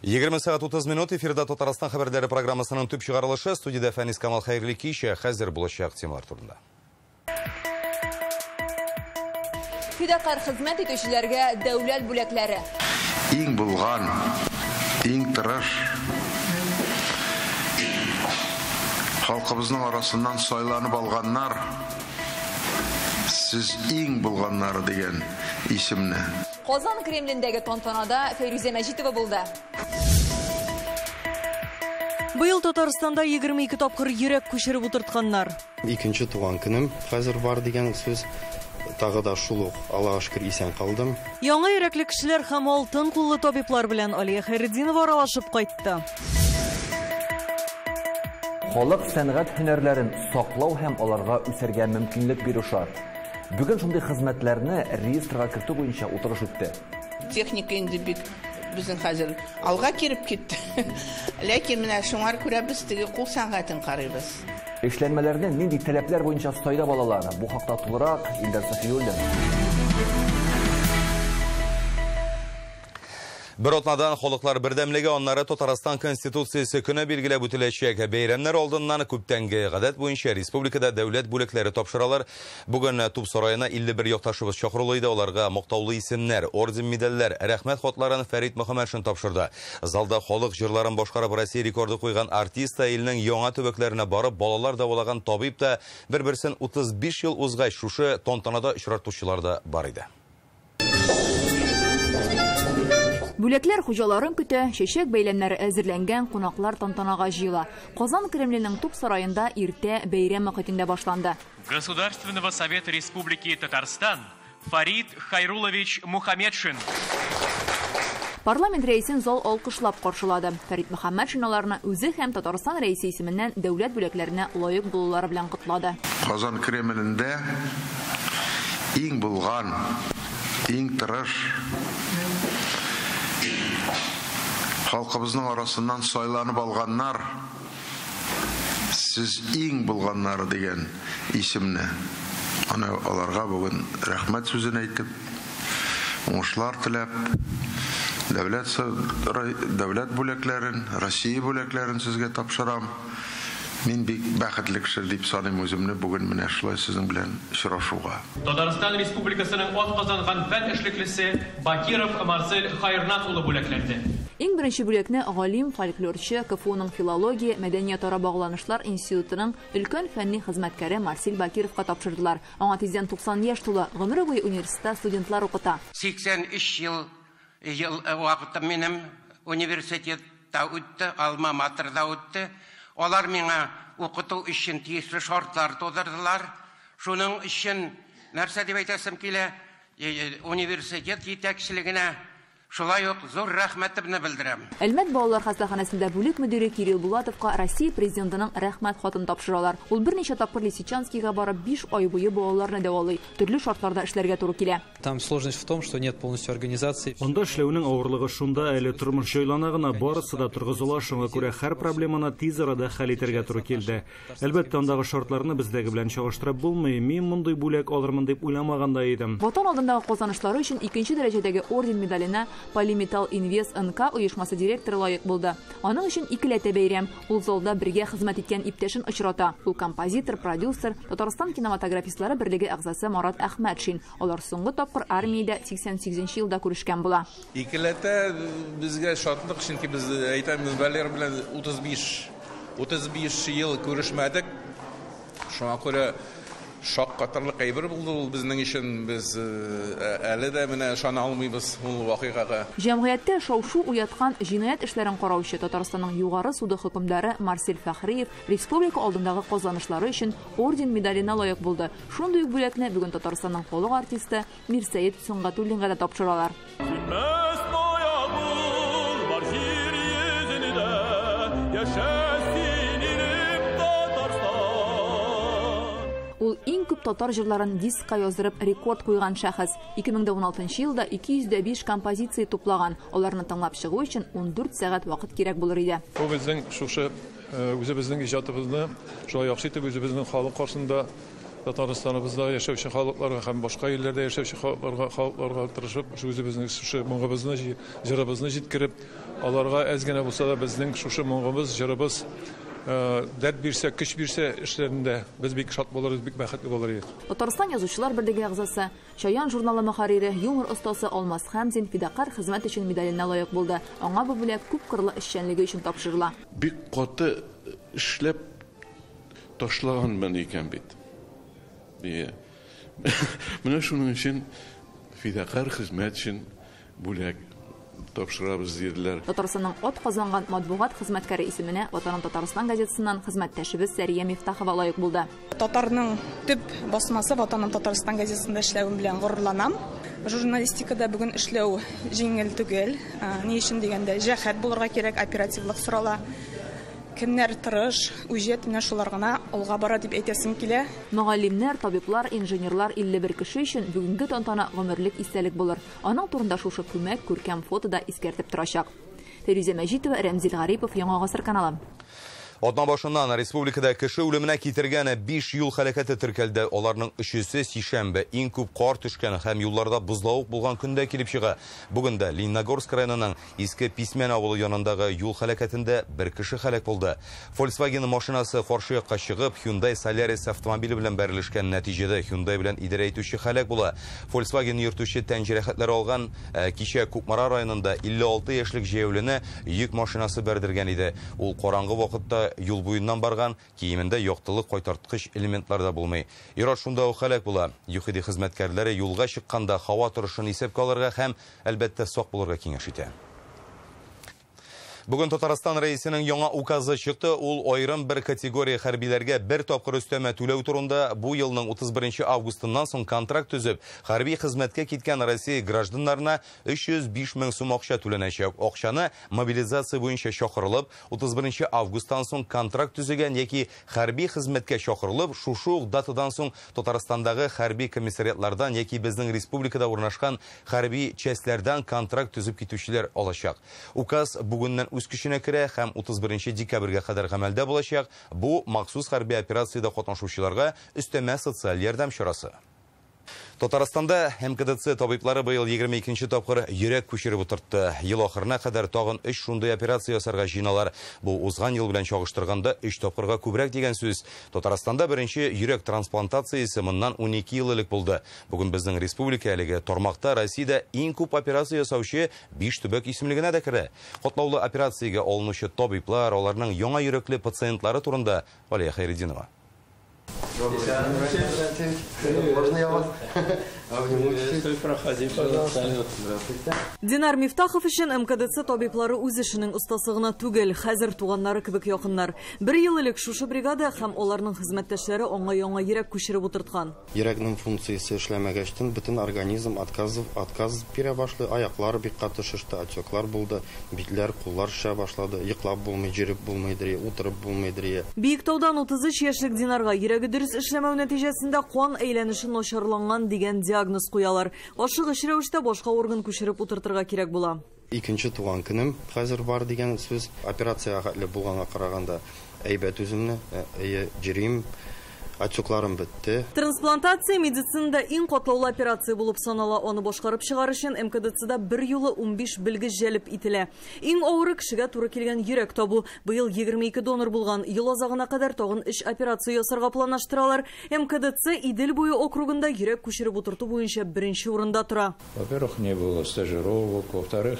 20 сәгать 30 минут эфирда Татарстан хәбәрләре программасының төп чыгарылышы. Студиядә Фәнис Камал, хәерле кич. Хәзер булачак темалар турында. Фидакарь хезмәт итүчеләргә дәүләт бүләкләре. Иң булган, иң тырыш халкыбызның арасыннан сайланып алганнар, сез иң булганнары дигән исемне. Казан Кремлендәге тантанада Фәйрүзә Мәҗитова булды. Быел Татарстанда 22 тапкыр йөрәк күчереп утыртканнар. Икенче туган көнем хәзер бар дигән сүз. Тагы да шул ук, Аллага шөкер, исән калдым. Яңа йөрәкле кешеләр һәм алтын куллы табиблар белән Алия Хәйретдинова аралашып кайтты. Халык сәнгать һөнәрләрен саклау һәм аларга үсәргә мөмкинлек бирү шарт. Бүген шундый хезмәтләрне реестрга кертү буенча утырыш үтте. Техника инде бик безнең хәзер алга килеп китте. Ләкин менә шуңар күрә без теге кул сәнгатен карыйбыз. Эшләнмәләрне нинди таләпләр буенча сайлап алалар? Бу хакта тулырак Илдар Сафиуллин. Бер атнадан халыклар бердәмлеге, аннары Татарстан Конституциясе көне билгеләп үтеләчәк. Бәйрәмнәр алдыннан күптәнге гадәт буенча республикада дәүләт бүләкләре тапшыралар. Бүген Туп сараена 51 якташыбыз чакырулы иде. Аларга мактаулы исемнәр, орден, медальләр, рәхмәт хатларын Фәрит Мөхәммәтшин тапшырды. Залда халык җырларын башкарып Россия рекорды куйган артист та, илнең яңа төбәкләренә барып балалар дәвалаган табиб та, бер-берсен 35 ел узгач шушы тантанада очратучылар да бар иде. Бүләкләр хуҗаларын көтә, чәчәк бәйләмнәре әзерләнгән, кунаклар тантанага җыела. Казан Кремленең Туп сараенда иртә бәйрәм мөхитендә башланды. Государственного совета Республики Татарстан Фарид Хайрулович Мухаметшин. Парламент рәисен зал алкышлап каршылады. Фәрит Мөхәммәтшин аларны үзе һәм Татарстан рәисе исеменнән дәүләт бүләкләренә лаек булулары белән котлады. Казан Кремлендә иң булган, иң тырыш халкыбызның арасыннан сайланып алганнар, сез иң булганнары дигән исемне. Аны аларга бүген рәхмәт сүзен әйтеп, уңышлар теләп, дәүләт бүләкләрен, Россия бүләкләрен сезгә тапшырам. Мин бик бәхетле кеше дип саныйм үземне бүген менә шулай сезнең белән очрашуга. Татарстан Республикасының атказанган фән эшлеклесе Бакиров Марсель Хайрнат улы бүләкләнде. Иң беренче бүләкне галим, фольклорчы, КФУның филология, мәдәниятара багланышлар институтының өлкән фәнни хезмәткәре Марсель Бакировка тапшырдылар. Аңа тиздән 90 яшь тула, гомере буе университетта студентлар укыта. 83 ел вакытым минем университетта үтте, алма-матерда үтте. Алар миңа укыту өчен тиешле шартлар тудырдылар. Шуның өчен нәрсә дип әйтәсем килә, университет җитәкчелегенә шулай ук зур рәхмәтемне белдерәм. Әлмәт балалар хастаханәсендә бүлек мөдире Кирилл Булатовка Россия президентының рәхмәт хатын тапшыралар. Ул берничә тапкыр Лисичанскийга барып 5 ай буе балаларны дәвалый. Төрле шартларда эшләргә туры килә. Там сложность в том, что нет полностью организации. Анда эшләүнең авырлыгы шунда, әле тормыш җайлана гына, барысы да торгызыла, шуңа күрә һәр проблеманы тиз арада хәл итәргә туры килде. Әлбәттә, андагы шартларны бездәге белән чагыштырып булмый. Мин мондый бүләк алырмын дип уйламаган да идем. Ватан алдындагы казанышлары өчен икенче дәрәҗәдәге орден медаленә Полиметалл Инвест НК оешмасы директоры лаек булды. Аның өчен икеләтә бәйрәм. Ул залда бергә хезмәт иткән иптәшен очрата. Ул композитор, продюсер, Татарстан кинематографистлары берлеге әгъзасы Марат Әхмәтшин. Алар соңгы тапкыр армиядә 88 елда күрешкән була. Икеләтә безгә шатлык, чөнки без әйтәм, Валер белән 35 ел күрешмәдек. Шуңа күрә шаккатарлык әйбер булды ул безнең өчен. Без әле дә менә ышана алмыйбыз ул вакыйгага. Җәмгыятьтә шау-шу уяткан җинаять эшләрен караучы Татарстанның югары суды хөкемдары Марсель Фәхриев республика алдындагы казанышлары өчен орден медаленә лаек булды. Шундый ук бүләкне бүген Татарстанның халык артисты Мирсәет Сөнгатуллинга да тапшыралар. Ул иң күп татар җырларын дискка яздырып рекорд куйган шәхес. 2016 елда 205 композиция туплаган. Аларны тыңлап чыгу өчен 14 сәгать вакыт кирәк булыр иде. Бу безнең шушы үзебезнең иҗатыбызны шулай яхшы итеп үзебезнең халык каршында Татарстаныбызда яшәүче халыкларга һәм башка илләрдә яшәүче халыкларга тырышып, үзебезнең шушы моңыбызны, җырыбызны җиткереп, аларга әз генә булса да безнең шушы моңыбыз, җырыбыз дәрт бирсә, көч бирсә эшләрендә без бик шат булырбыз, бик бәхетле булыр идек. Татарстан Язучылар берлеге әгъзасы, Чаян журналы мөхәррире, юмор остасы Алмаз Хәмзин фидакарь хезмәт өчен медаленә лаек булды. Аңа бу бүләк күпкырлы эшчәнлеге өчен тапшырыла. Бик каты эшләп ташлаганмын икән бит. Менә шуның өчен фидакарь хезмәт өчен бүләк тапшырабыз диделәр. Татарстанның ат казанган матбугат хезмәткәре исеменә Ватаным Татарстан газетасыннан хезмәттәшебез Сәрия Мифтахова лаек булды. Татарның төп басмасы Ватаным Татарстан газетасында эшләвем белән горурланам. Журналистикада бүген эшләү җиңел түгел. Ни өчен дигәндә, җәһәт булырга кирәк, оперативлык сорала. Кемнәр тырыш, үҗәт, менә шулар гына алга бара дип әйтәсем килә. Мөгаллимнәр, табиблар, инженерлар 51 кеше өчен бүгенге тантана гомерлек истәлек булыр. Аның турында шушы күмәк күркәм фотода искәртеп торачак. Фәрүзә Мәҗитова, Рәмзил Гарипов, Яңа Гасыр каналы. Атна башыннан республикада кеше үлеменә китергән 5 юл һәлакәте теркәлде. Аларның өчесе сишәмбе иң күп кар төшкән һәм юлларда бозлавык булган көндә килеп чыга. Бүген дә Лениногорск районының Иске Писмән авылы янындагы юл һәлакәтендә бер кеше һәлак булды. Volkswagen машинасы каршы якка чыгып, Hyundai Solaris автомобиле белән бәрелешкән. Нәтиҗәдә Hyundai белән идарә итүче һәлак була. Volkswagen йөртүче тән җәрәхәтләре алган. Кичә Кукмара районында 56 яшьлек җәяүлене йөк машинасы бәрдергән иде. Ул караңгы вакытта юл буеннан барган, киемендә яктылык кайтарткыч элементлар да булмый. Ир-ат шунда ук һәлак була. ЮХИДИ хезмәткәрләре юлга чыкканда һава торышын исәпкә алырга һәм, әлбәттә, сак булырга киңәш итә. Бүген Татарстан Рәисенең яңа указы чыкты. Ул аерым бер категория хәрбиләргә бер тапкыр өстәмә түләү турында бу елның 31 августыннан соң контракт төзеп, хәрби хезмәткә киткән Россия гражданнарына 305 мең сум акча түләнәчәк. Акчаны мобилизация буенча чакырылып, 31 августтан соң контракт төзегән яки хәрби хезмәткә чакырылып, шушы ук датадан соң Татарстандагы хәрби комиссариатлардан яки безнең республикада урнашкан хәрби частьләрдән контракт төзеп китүчеләр алачак. Указ бүгеннән үз көченә керә һәм 31 декабрьгә кадәр гамәлдә булачак. Бу махсус хәрби операциядә катнашучыларга өстәмә социаль ярдәм чарасы. Татарстанда МКДЦ табиблары быел 22 тапкыр йөрәк күчереп утыртты. Ел ахырына кадәр тагын 3 шундый операция ясарга җыеналар. Бу узган ел белән чагыштырганда 3 тапкырга күбрәк дигән сүз. Татарстанда беренче йөрәк трансплантациясе моннан 12 ел элек булды. Бүген безнең республика әлеге тармакта Россиядә иң күп операция ясаучы 5 төбәк исемлегенә дә керә. Катлаулы операциягә алынучы табиблар, аларның яңа йөрәкле пациентлары турында Алия Хайретдинова. Можно я вас обниму? Проходи, пожалуйста. Динар Мифтахов өчен МКДЦ табиблары үз эшенең остасы гына түгел, хәзер туганнары кебек якыннар. Бер ел элек шушы бригада һәм аларның хезмәттәшләре аңа яңа йөрәк күчереп утырткан. Йөрәкнең функциясе эшләмәгәчтен бөтен организм отказ бирә башлый, аяклар бик каты шеште, отеклар булды, битләр, куллар шешә башлады, йоклап булмый, йөреп булмый, утырып булмый. Биектаудан 33 яшьлек Динарга йөрәге дөрес эшләмәү нәтиҗәсендә кан әйләнеше начарланган дигән диагноз куялар. Ашыгыч рәвештә башка орган күчереп утыртырга кирәк була. Икенче туган көнем хәзер бар дигән сүз. Операциягә хәтле булганга караганда әйбәт үземне, йөрим, отекларым бетте. Трансплантация медицинада иң катлаулы операция булып санала. Аны башкарып чыгар өчен МКДЦда бер юлы 15 белгеч җәлеп ителә. Иң авыры кешегә туры килгән йөрәк табу. Быел 22 донор булган. Ел азагына кадәр тагын 3 операция ясарга планлаштыралар. МКДЦ Идел буе округында йөрәк күчереп утырту буенча беренче урында тора. Во-первых, не было стажировок, во-вторых,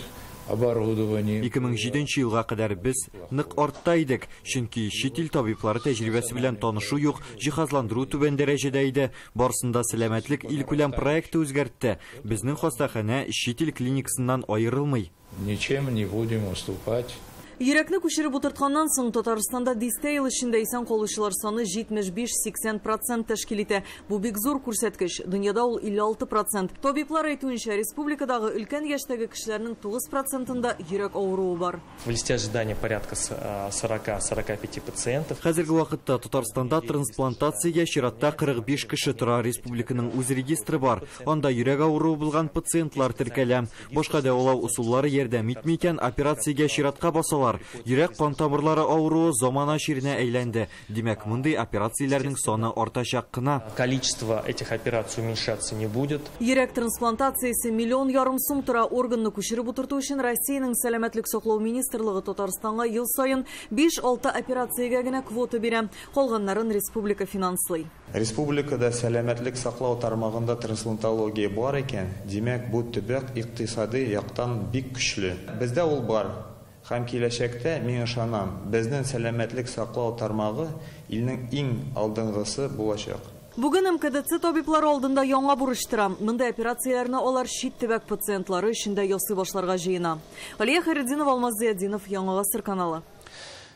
оборудование. 2007 елга кадәр без нык артта идек, чөнки чит ил табиблары тәҗрибәсе белән танышу юк, җиһазландыру түбән дәрәҗәдә иде. Барысында сәламәтлек илкүләм проекты үзгәртте. Безнең хастаханә чит ил клиникасыннан аерылмый. Ничем не будем уступать. Йөрәкне күчереп утыртканнан соң Татарстанда дистә ел эчендә исән калучылар саны 75-80% тәшкил итә. Бу бик зур күрсәткеч. Дөньяда ул 56%. Табиблар әйтүенчә, республикадагы өлкән яшьтәге кешеләрнең 9%-ында йөрәк авыруы бар. В листе ожидания порядка 40-45 пациентов. Хәзерге вакытта Татарстанда трансплантациягә чиратта 45 кеше тора. Республиканың үз регистры бар. Анда йөрәк авыруы булган пациентлар теркәлә. Башка дәвалау ысуллары ярдәм итми икән, операциягә чиратка басалар. бар. Йөрәк-кан тамырлары авыруы замана чиренә әйләнде. Димәк, мондый операцияләрнең саны артачак кына. Количество этих операций уменьшаться не будет. Йөрәк трансплантациясе 1,5 миллион сум тора. Органны күчереп утырту өчен Россиянең сәламәтлек саклау министрлыгы Татарстанга ел саен 5-6 операциягә генә квота бирә. Калганнарын республика финанслый. Республикада сәламәтлек саклау тармагында трансплантология бар икән, димәк, бу төбәк икътисади яктан бик көчле. Бездә ул бар. Һәм киләчәктә, мин ышанам, безнең сәламәтлек саклау тармагы илнең иң алдынгысы булачак. Бүген МКДЦ табиблары алдында яңа бурыч тора. Мондай операцияләрне алар чит төбәк пациентлары өчен дә ясый башларга җыена. Алия Хәйретдинова, Алмаз Зиятдинов, Яңа Гасыр каналы.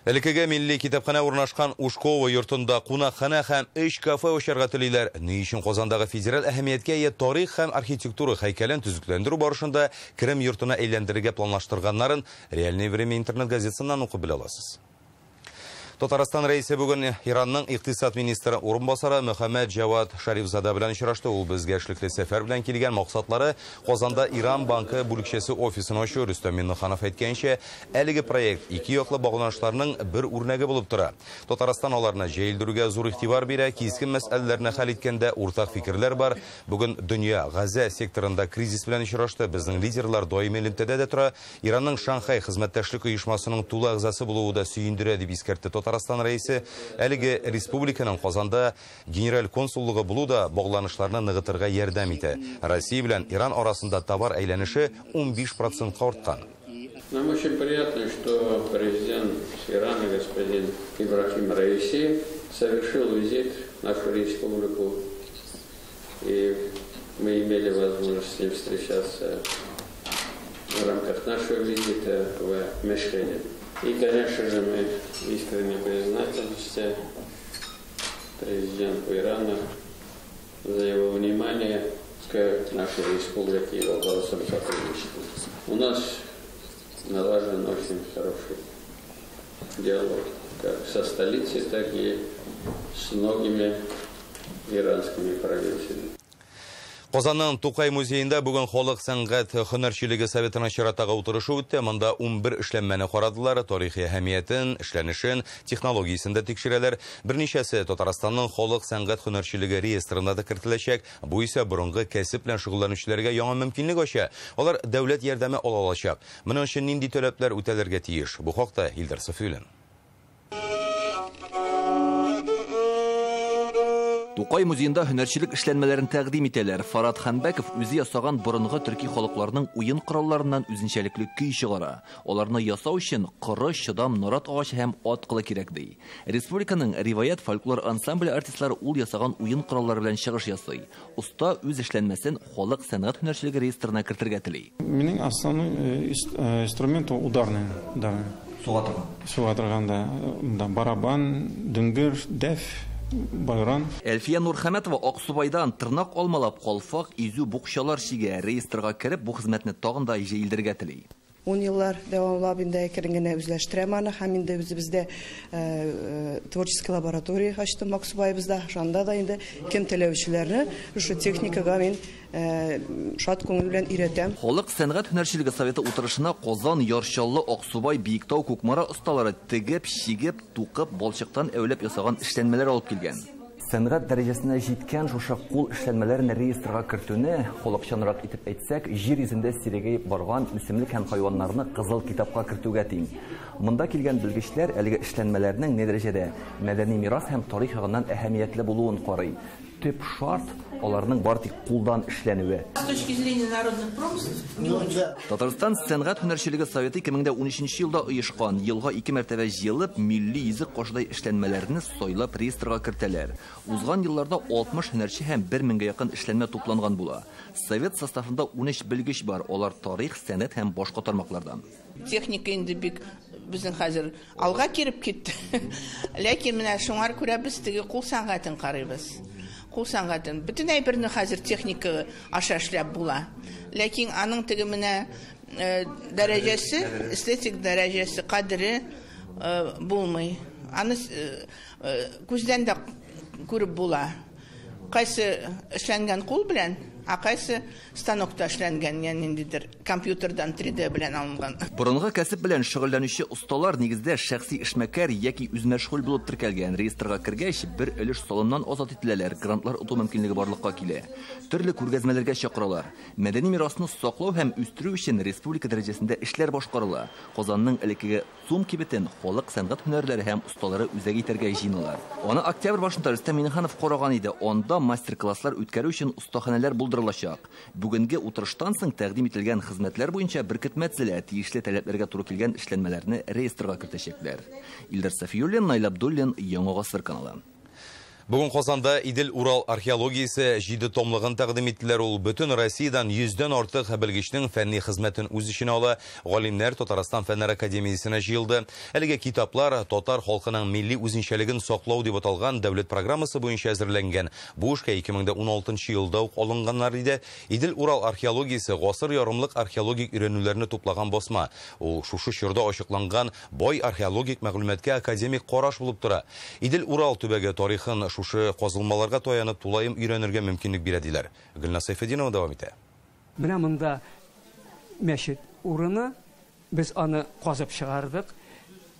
Элеккеге милли китапханә урнашкан Ушкова йортында кунакханә һәм 3 кафе ачарга телиләр. Ни өчен Казандагы федераль әһәмияткә ия тарих һәм архитектура һәйкәлен төзекләндерү барышында Крым йортына әйләндерергә планлаштырганнарын Реальное время интернет газетасыннан укып белә аласыз. Татарстан рәисе бүген Иранның икътисад министры урынбасары Мөхәммәд Җавад Шарифзада белән очрашты. Ул безгә эшлекле сәфәр белән килгән. Максатлары Казанда Иран банкы бүлекчәсе офисын ачу. Рөстәм Миңнеханов әйткәнчә, әлеге проект ике яклы багланышларның бер үрнәге булып тора. Татарстан аларны җәелдерүгә зур игътибар бирә, кискен мәсьәләләрне хәл иткәндә уртак фикерләр бар. Бүген дөнья Газа секторында кризис белән очрашты. Безнең лидерлар даими элемтәдә дә тора. Иранның Шанхай хезмәттәшлек оешмасының тулы әгъзасы булуы да сөендерә, дип искәртте Татарстан рәисе. Әлеге республиканың Казанда генераль консуллыгы булу да багланышларны ныгытырга ярдәм итә. Россия белән Иран арасында товар әйләнеше 15%-ка арткан. Нам очень приятно, что президент Ирана господин Ибрахим Раиси совершил визит в нашу республику, и мы имели возможность с ним встречаться в рамках нашего визита в Мешхеде. И, конечно же, мы искренне признательны президенту Ирана за его внимание к нашей республике и вопросам сотрудничества. У нас налажен очень хороший диалог как со столицей, так и с многими иранскими провинциями. Казанның Тукай музеенда бүген халык сәнгать һөнәрчелеге советының чираттагы утырышы үтте. Монда 11 эшләнмәне карадылар, тарихи әһәмиятен, эшләнешен, технологиясен дә тикшерәләр. Берничәсе Татарстанның халык сәнгать һөнәрчелеге реестрында да кертеләчәк. Бу исә борынгы кәсеп белән шөгыльләнүчеләргә яңа мөмкинлек ача. Алар дәүләт ярдәме ала алачак. Моның өчен нинди таләпләр үтәлергә тиеш? Бу хакта Илдар Сафиуллин. Тукай музеенда һөнәрчелек эшләнмәләрен тәкъдим итәләр. Фарат Ханбәков үзе ясаган борынгы төрки халыкларның уен коралларыннан үзенчәлекле көй чыгара. Аларны ясау өчен коры, чыдам, нарат агачы һәм ат кылы кирәк, ди. Республиканың Риваят фольклор ансамбле артистлары ул ясаган уен кораллары белән чыгыш ясый. Оста үз эшләнмәсен халык сәнгать һөнәрчелеге реестрына кертергә тели. Минем основной инструмент ударный, ударный. Суга торган. Суга торган да, барабан, дүңгер, дәф. Байран. Әлфия Нурхәмәтова Аксубайдан тырнак алмалап, калфак, изү, букчалар чигә. Реестрга кереп, бу хезмәтне тагын да җәелдерергә тели. 10 еллар дәвамлап инде әкрен генә үзләштерәм аны, һәм инде үзебездә творческий лаборатория ачтым Аксубайыбызда. Шунда да инде кем теләүчеләрне шушы техникага мин шат күңел белән өйрәтәм. Халык сәнгать һөнәрчелеге советы утырышына Казан, Яр Чаллы, Аксубай, Биектау, Кукмара осталары тегеп, чигеп, тукып, балчыктан әүләп ясаган эшләнмәләр алып килгән. Сәнгать дәрәҗәсенә җиткән шушы кул эшләнмәләрен реестрга кертүне халыкчанрак итеп әйтсәк, җир йөзендә сирәгәеп барган үсемлек һәм хайваннарны кызыл китапка кертүгә тиң. Монда килгән белгечләр әлеге эшләнмәләрнең ни дәрәҗәдә мәдәни мирас һәм тарих ягыннан әһәмиятле булуын карый. Төп шарт аларның бар тик кулдан эшләнүе. С точки зрения народных промыслов, не очень. Татарстан сәнгать һөнәрчелеге советы 2013 елда оешкан. Елга 2 мәртәбә җыелып, милли йөзек кашыдай эшләнмәләрне сайлап реестрга кертәләр. Узган елларда 60 һөнәрче һәм 1000гә якын эшләнмә тупланган була. Совет составында 13 белгеч бар. Алар тарих, сәнгать һәм башка тармаклардан. Техника инде бик безнең хәзер алга кирип китте. Ләкин менә шуңар күрә без теге кул сәнгатен карыйбыз. Кул сәнгатен. Бөтен әйберне хәзер техника аша эшләп була. Ләкин аның теге менә дәрәҗәсе, эстетик дәрәҗәсе, кадере булмый. Аны күздән дә күреп була. Кайсы эшләнгән кул белән, Ә кайсы станокта эшләнгән, я ниндидер компьютердан 3D белән алынган. Борынгы кәсеп белән шөгыльләнүче осталар нигездә шәхси эшмәкәр яки үзмәшгуль булып теркәлгән. Реестрга кергәч, бер өлеш салымнан азат ителәләр, грантлар оту мөмкинлеге барлыкка килә. Төрле күргәзмәләргә чакыралар. Мәдәни мирасны саклау һәм үстерү өчен республика дәрәҗәсендә эшләр башкарыла. Казанның элеккеге ЦУМ кибетен халык сәнгать һөнәрләре һәм осталары үзәге итәргә җыеналар. Аны октябрь башында Рөстәм Миңнеханов караган иде. Анда мастер-класслар үткәрү өчен остаханәләр булдырылачак. Бүгенге утырыштан соң тәкъдим ителгән хезмәтләр буенча беркетмә төзелә, тиешле таләпләргә туры килгән эшләнмәләрне реестрга кертәчәкләр. Илдар Сафиуллин, Наил Абдуллин, Яңа Гасыр каналы. Бүген Казанда Идел-Урал археологиясе 7 томлыгын тәкъдим иттеләр. Ул бөтен Россиядән 100-дән артык белгечнең фәнни хезмәтен үз эченә ала. Галимнәр Татарстан Фәннәр академиясенә җыелды. Әлеге китаплар татар халкының милли үзенчәлеген саклау дип аталган дәүләт программасы буенча әзерләнгән. Бу эшкә 2016 елда ук алынганнар иде. Идел-Урал археологиясе гасыр ярымлык археологик өйрәнүләрне туплаган басма. Ул шушы чорда ачыкланган бай археологик мәгълүматка академик караш булып тора. Идел-Урал төбәге тарихын шушы казылмаларга таянып тулаем өйрәнергә мөмкинлек бирә диләр. Гөлназ Сайфетдинова дәвам итә. Менә монда мәчет урыны, без аны казып чыгардык.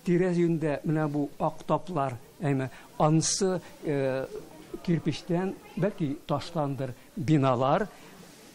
Тирә-юньдә менә бу ак таплар, әйме, ансы кирпичтән, бәлки таштандыр биналар.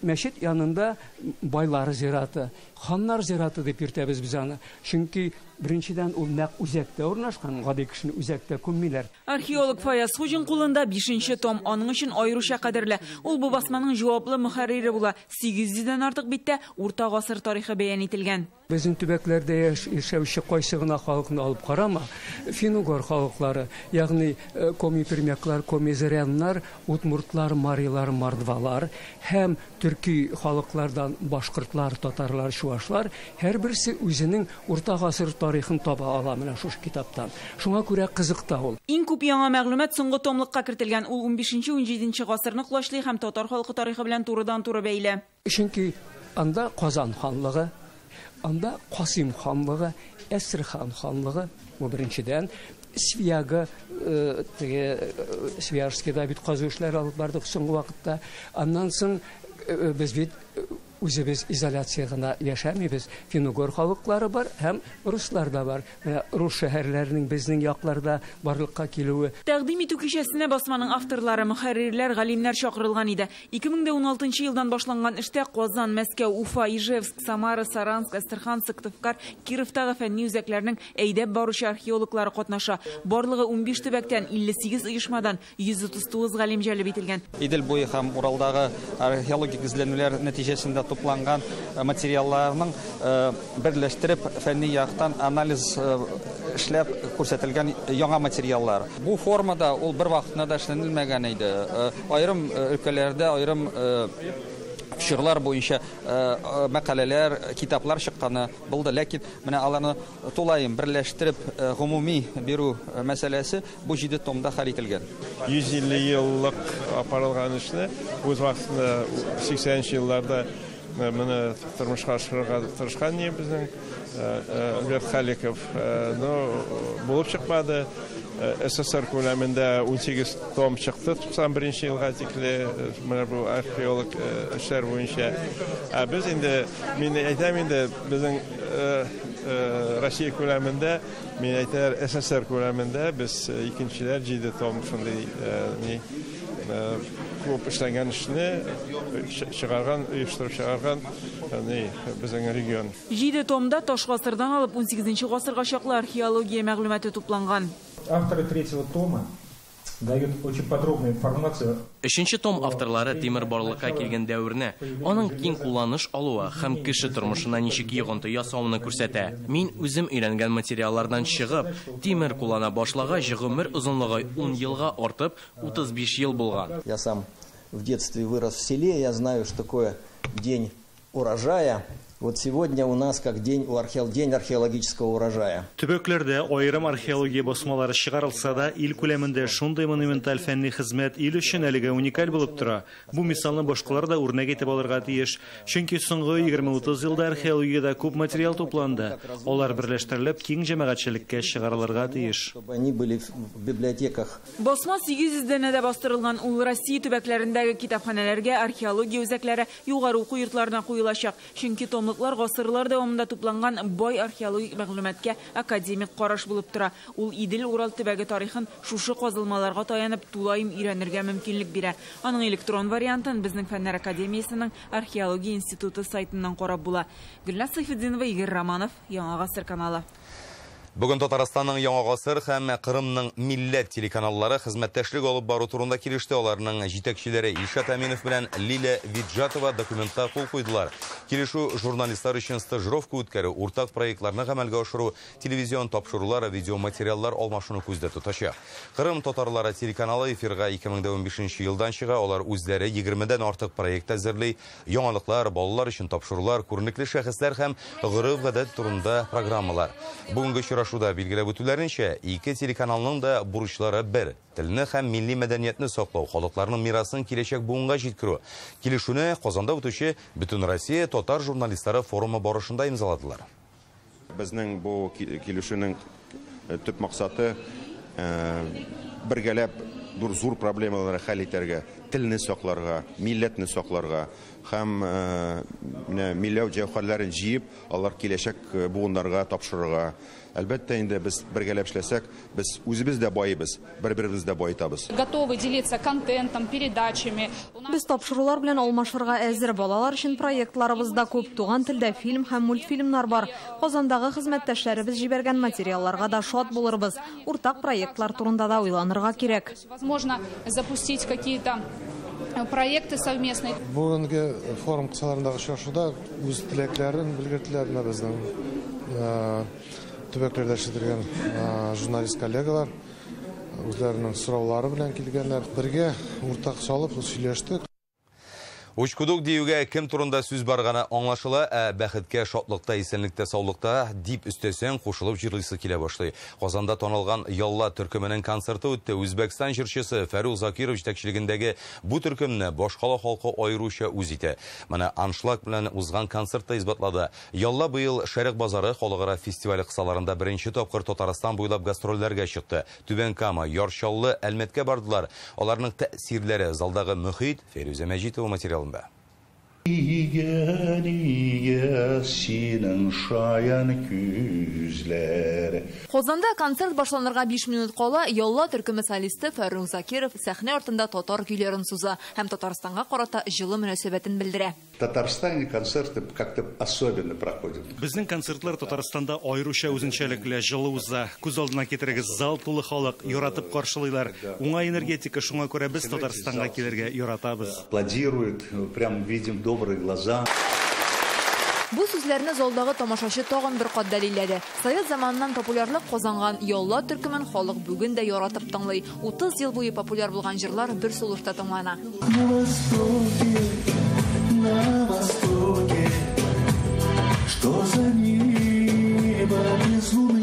Мәчет янында байлар зираты, ханнар зираты дип йөртәбез без аны. Чөнки беренчедән ул нәкъ үзәктә урнашкан, гади кешене үзәктә күммиләр. Археолог Фаяз Хуҗин кулында 5-нче том, аның өчен аеруча кадерле. Ул бу басманың җаваплы мөхәррире була. 800дән артык биттә урта гасыр тарихы бәян ителгән. Безнең төбәкләрдә яшәүче кайсы гына халыкны алып карама, фин-угор халыклары, ягъни коми-пермяклар, коми-зыряннар, удмуртлар, марилар, мордвалар һәм төрки халыклардан башкортлар, татарлар, чуашлар һәрберсе үзенең урта гасыр тарихын таба ала менә шушы китаптан. Шуңа күрә кызык та ул. Иң күп яңа мәгълүмат соңгы томлыкка кертелгән. Ул 15-17 гасырны колачлый һәм татар халкы тарихы белән турыдан-туры бәйле. Чөнки анда Казан ханлыгы, анда Касим ханлыгы, Әстерхан ханлыгы, бу беренчедән, Свияга, теге Свияжскийда бит казу эшләре алып бардык соңгы вакытта. Аннан соң без бит үзебез изоляция гына яшәмибез. Фин-угор халыклары бар һәм руслар да бар. Менә рус шәһәрләренең безнең якларда барлыкка килүе. Тәкъдим итү кичәсенә басманың авторлары, мөхәррирләр, галимнәр чакырылган иде. 2016 елдан башланган эштә Казан, Мәскәү, Уфа, Ижевск, Самара, Саранск, Әстерхан, Сыктывкар, Кировтагы фәнни үзәкләрнең әйдәп баручы археологлары катнаша. Барлыгы 15 төбәктән 58 оешмадан 139 галим җәлеп ителгән. Идел буе һәм Уралдагы археологик эзләнүләр нәтиҗәсендә тупланган материалларның берләштереп фәнни яктан анализ эшләп күрсәтелгән яңа материаллар. Бу формада ул бер вакытында да эшләнелмәгән иде. Аерым өлкәләрдә, аерым чорлар буенча мәкаләләр, китаплар чыкканы булды, ләкин менә аларны тулаем берләштереп гомуми бирү мәсьәләсе бу 7 томда хәл ителгән. 150 еллык апарылган эшне үз вакытында 80 елларда моны тормышка ашырырга тырышкан безнең Альберт Халиков, но булып чыкмады. СССР күләмендә 18 том чыкты 91 елга тикле менә бу археолог эшләр буенча. Ә без инде, мин әйтәм инде, безнең Россия күләмендә, мин әйтәр СССР күләмендә без икенчеләр 7 том шундый ни күп эшләнгән эшне чыгарган, оештырып чыгарган безнең регион. 7 томда таш гасырдан алып 18 гасырга чаклы археология мәгълүматы тупланган. Авторы третьего тома дают очень подробную информацию. Өченче том авторлары тимер барлыкка килгән дәверне, аның киң кулланыш алуы һәм кеше тормышына ничек йогынты ясавын күрсәтә. Мин үзем өйрәнгән материаллардан чыгып, тимер куллана башлагач, гомер озынлыгы 10 елга артып, 35 ел булган. Я сам в детстве вырос в селе, я знаю, что такое день урожая. Вот сегодня у нас как день, день археологического урожая. Төбәкләрдә аерым археология басмалары чыгарылса да, ил күләмендә шундый монументаль фәнни хезмәт ил өчен әлегә уникаль булып тора. Бу мисалны башкалар да үрнәк итеп алырга тиеш. Чөнки соңгы 20-30 елда археологиядә күп материал тупланды. Алар берләштерелеп киң җәмәгатьчелеккә чыгарылырга тиеш. Чтобы они были в библиотеках. Басма 800 данәдә бастырылган, ул Россия төбәкләрендәге китапханәләргә, археология үзәкләре, югары уку йортларына куелачак. Чөнки томлыклар гасырлар дәвамында тупланган бай археологик мәгълүматка академик караш булып тора. Ул Идел-Урал төбәге тарихын шушы казылмаларга таянып тулаем өйрәнергә мөмкинлек бирә. Аның электрон вариантын безнең Фәннәр академиясенең археология институты сайтыннан карап була. Гөлназ Сайфетдинова, Игорь Романов, Яңа Гасыр каналы. Бүген Татарстанның Яңа Гасыр һәм Кырымның милләт телеканаллары хезмәттәшлек алып бару турында килеште. Аларның җитәкчеләре Илшат Әминов белән Лиля Виджатова документка кул куйдылар. Килешү журналистлар өчен стажировка үткәрү, уртак проектларны гамәлгә ашыру, телевизион тапшырулар, видеоматериаллар алмашуны күздә тотачак. Кырым татарлары телеканалы эфирга 2015 елдан чыга. Алар үзләре 20-дән артык проект әзерли. Яңалыклар, балалар өчен тапшырулар, күренекле шәхесләр һәм гореф-гадәт турында программалар. Бүгенге очрашуда билгеләп үтүләренчә, ике телеканалның да бурычлары бер: телне һәм милли мәдәниятне саклау, халыкларның мирасын киләчәк буынга җиткерү. Килешүне Казанда үтүче Бөтенроссия татар журналистлары форумы барышында имзаладылар. Безнең бу килешүнең төп максаты бергәләп зур проблемаларны хәл итәргә, телне сакларга, милләтне сакларга һәм милли җәүһәрләрен җыеп, алар киләчәк буыннарга тапшырырга. Әлбәттә, инде без бергәләп эшләсәк, без үзебез дә байыбыз, бер-беребезне дә байытабыз. Готовы делиться контентом, передачами. Без тапшырулар белән алмашырга әзер. Балалар өчен проектларыбыз да күп. Туган телдә фильм һәм мультфильмнар бар. Казандагы хезмәттәшләребез җибәргән материалларга да шат булырбыз. Уртак проектлар турында да уйланырга кирәк. Возможно, запустить какие-то проекты совместные. Бүгенге форум кысаларындагы очрашуда үз теләкләрен белгерттеләр менә безнең төбәкләрдә эшләгән журналист коллегалар, үзләренең сораулары белән килгәннәр. Бергә уртак салып сөйләштек. Учкудук диюгә кем турында сүз барганы аңлашыла, ә бәхеткә, шатлыкта, исәнлектә, саулыкта дип өстәсәң, кушылып җырлыйсы килә башлый. Казанда танылган Ялла төркеменең концерты үтте. Үзбәкстан җырчысы Фәрух Закиров җитәкчелегендәге бу төркемне башкала халкы аеруча үз итә. Моны аншлаг белән узган концертта исбатлады. Ялла быел Шәрык базары халыкара фестивале кысаларында беренче тапкыр Татарстан буйлап гастрольләргә чыкты. Түбән Кама, Яр Чаллы, Әлмәткә бардылар. Аларның тәэсирләре, залдагы мөхит Фәрүзә Мәҗитова материалында. Нигә, нигә синең шаян күзләр. Казанда концерт башланырга 5 минут кала, Ялла төркеме солисты Фәрух Закиров сәхнә артында татар көйләрен суза һәм Татарстанга карата җылы мөнәсәбәтен белдерә. В Татарстане концерты как-то особенно проходят. Безнең концертлар Татарстанда аеруча үзенчәлекле, җылы уза. Күз алдына китерегез, зал тулы халык, яратып каршылыйлар. Уңай энергетика, шуңа күрә без Татарстанга килергә яратабыз. Аплодируют, прям видим добрые глаза. Бу сүзләрне залдагы тамашачы тагын бер кат дәлилләде. Совет заманыннан популярлык казанган Ялла төркемен халык бүген дә яратып тыңлый. 30 ел буе популяр булган җырлар бер сулышта тыңлана. На востоке, на востоке, что за небо без луны?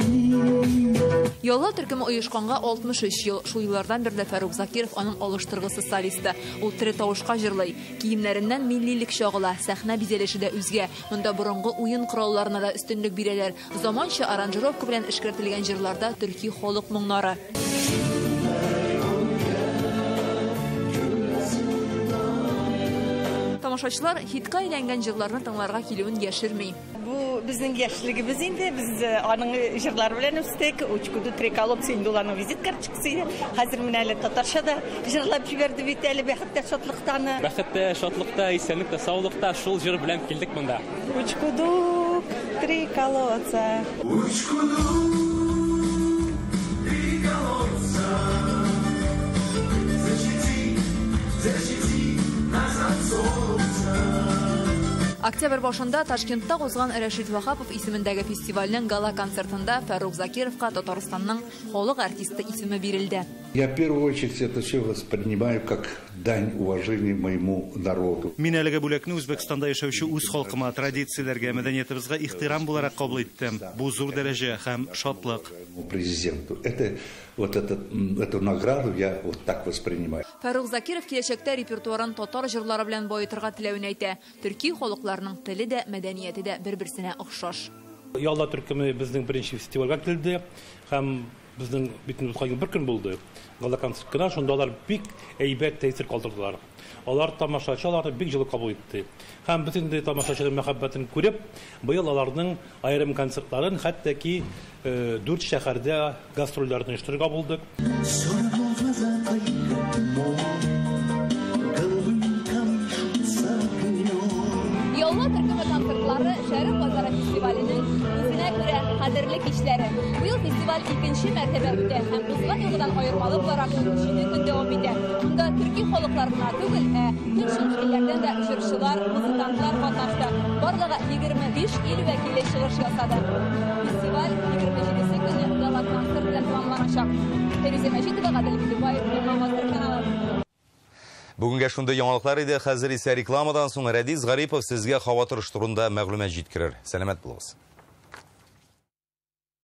Ялла төркеме оешканга 63 ел. Шул еллардан бирле Фәрух Закиров аның алыштыргысыз солисты. Ул тере тавышка җырлый. Киемнәреннән миллилек чагыла, сәхнә бизәлеше дә үзгә. Монда борынгы уен коралларына да өстенлек бирәләр. Заманча аранжировка белән эшкәртелгән җырларда төрки халык моңнары. Тамашачылар хитка әйләнгән җырларны тыңларга килүен яшерми. Бу безнең яшьлегебез инде, без аның җырлары белән үстек. Учкуду три колодца инде ул аның визит карточкасы иде. Хәзер менә әле татарча да җырлап җибәрде бит әле бәхеттә, шатлыктаны. Бәхеттә, шатлыкта, исәнлектә, саулыкта шул җыр белән килдек монда. Учкуду три колодца. Учкуду три колодца. Защити, защити нас от солнца. Октябрь башында Ташкентта узган Рәшит Ваһапов исемендәге фестивальнең гала концертында Фәрух Закировка Татарстанның халык артисты исеме бирелде. Я в первую очередь это все воспринимаю как дань уважения моему народу. Мин әлеге бүләкне Үзбәкстанда яшәүче үз халкыма, традицияләргә, мәдәниятыбызга ихтирам буларак кабул иттем. Бу зур дәрәҗә һәм шатлык. Президенту. Это, вот эту награду я вот так воспринимаю. Фәррух Закиров киләчәктә репертуарын татар җырлары белән баетырга теләвен әйтә. Төрки халыкларының теле дә, мәдәнияте дә бер-берсенә охшаш. Ялла төркеме безнең беренче фестивальгә килде һәм безнең бит узган ел бер көн булды. Гала концерт кына, шунда алар бик әйбәт тәэсир калдырдылар. Алар тамашачы аларны бик җылы кабул итте. Һәм без инде тамашачының мәхәббәтен күреп, быел аларның аерым концертларын хәтта ки 4 шәһәрдә гастрольләрен оештырырга булдык. Ялла төркеме концертлары Шәрык базары фестиваленең үзенә күрә кадерле кичләре. Быел фестиваль икенче мәртәбә үтә һәм узган елгыдан аермалы буларак 7 көн дәвам итә. Монда төрки халыклар гына түгел, ә көнчыгыш илләрдән дә җырчылар, музыкантлар катнашты. Барлыгы 25 ил вәкиле чыгыш ясады. Фестиваль 27 көне гала концерт белән тәмамланачак. Фәрүзә Мәҗитова, Гадел Бидубаев, Яңа Гасыр каналы. Бүгенгә шундый яңалыклар иде. Хәзер исә рекламадан соң Рәдис Гарипов сезгә һава торышы турында мәгълүмат җиткерер. Сәламәт булыгыз.